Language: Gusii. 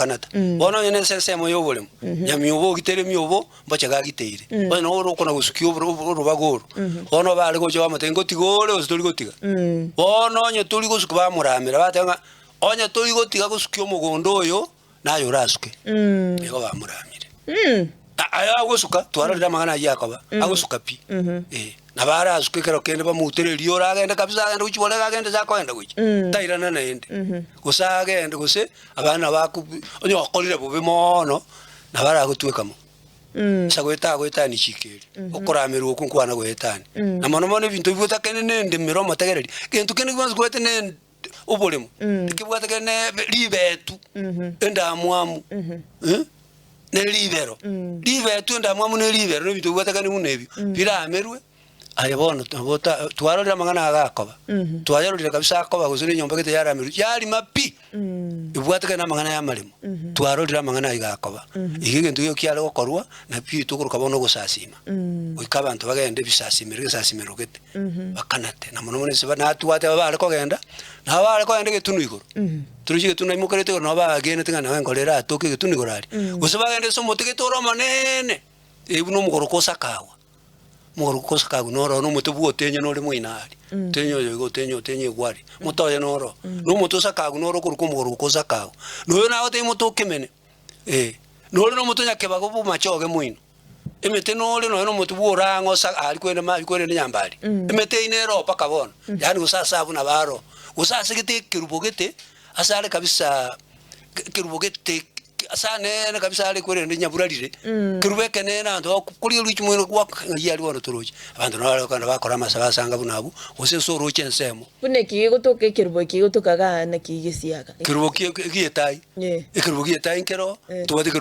Kanata. Bono onye nense ensemo y'oboremo, nyamiobo ogitere emiobo, mboche gagiteire. Bono nabo ore okona gosukia oboro oboro orobaga oro. Bono bare gocha bamotebia ngotiga ore gose tori gotiga. Bono onye tori gosuka bamoramera bateba ng'a onye tori gotiga gosukia omogondo oyo, naye orasuke. Igo bamoramire. Aye agosuka, twarorire amang'ana ayio akoba, agosuka pi. Eh, nabo arasuke ekero kende bamoutere rioro agende kabisa agende gochia borega agende ase akoenda gochia, tairana naende. Gose agende gose abana baku onye okorire bobe moono, nabo aragotweka mo. Ase agoeta agoetania chiko eria, okoramerwa okwo nkwana goetania. Na mono mono ebinto ebi otakende na endemero omotegereri, gento kende gionsi kobwate na end oboremo, ekebwate kende na ebe ribetu, endamwamu, eh, ne ribero. Ribetu, endamwamu na eribero na ebinto bibwatekani buna ebio, biramerwe, aye bono nabo ota twarorire amang'ana aya gakoba, twayarorire kabisa akoba gose na enyomba gete yaramerwe, yarima pi, ebwatekani na amang'ana ya amaremo, twarorire amang'ana aywo gakoba. Igo egento ekio kiare gokorwa, naki tokoroka bono ogosasima, goika abanto bagende ebisasimero egesasimero gete, bakanate, na mono mono ase natwate aba bare kogenda, nabo bare kogenda egetunu igoro. Toroche egetunu naimokerete igoro nabo bagenete ng'a nabo enkoro eratoke egetunu igoro aria. Gose bagende ase omote gete ore omoneene, eh buna omogoroko osakagwa, omogoroko osakagwa noro na omote bwa otenyo nore moino aria, otenyo oyo iga otenyo otenyo egware, omote oye noro, na omote osakagwa noro okorokwa omogoroko osakagwa. Na oyo nagotebia omote okemene, eh, nore na omote onyakebago bw'amachoge moino. Emete nore nonya nomote bw'orang'o osa aria kwende mabi kwerende nyambari. Emete eyio nere oo mpaka bono, yaani gose ase abwo nabo aroo. Gose ase gete ekerubo gete, ase are kabisa ekerubo gete ase aneene kabisa are kwerende nyaburarire, ekerubo ekeneene abanto bakoria oruchi moino gwaka ng'ai aria bono toroche. Abanto nabo bare kogenda bakora amasabo asanga buna abwo, gose ase oroche ensemo. Buna eki gegotoka ekerubo eki gegotoka igaa naki gesiaga. Ekerubo kie gi'etai, Eh. ekerubo gi'etai nkero, Eh. tobwate ekerubo.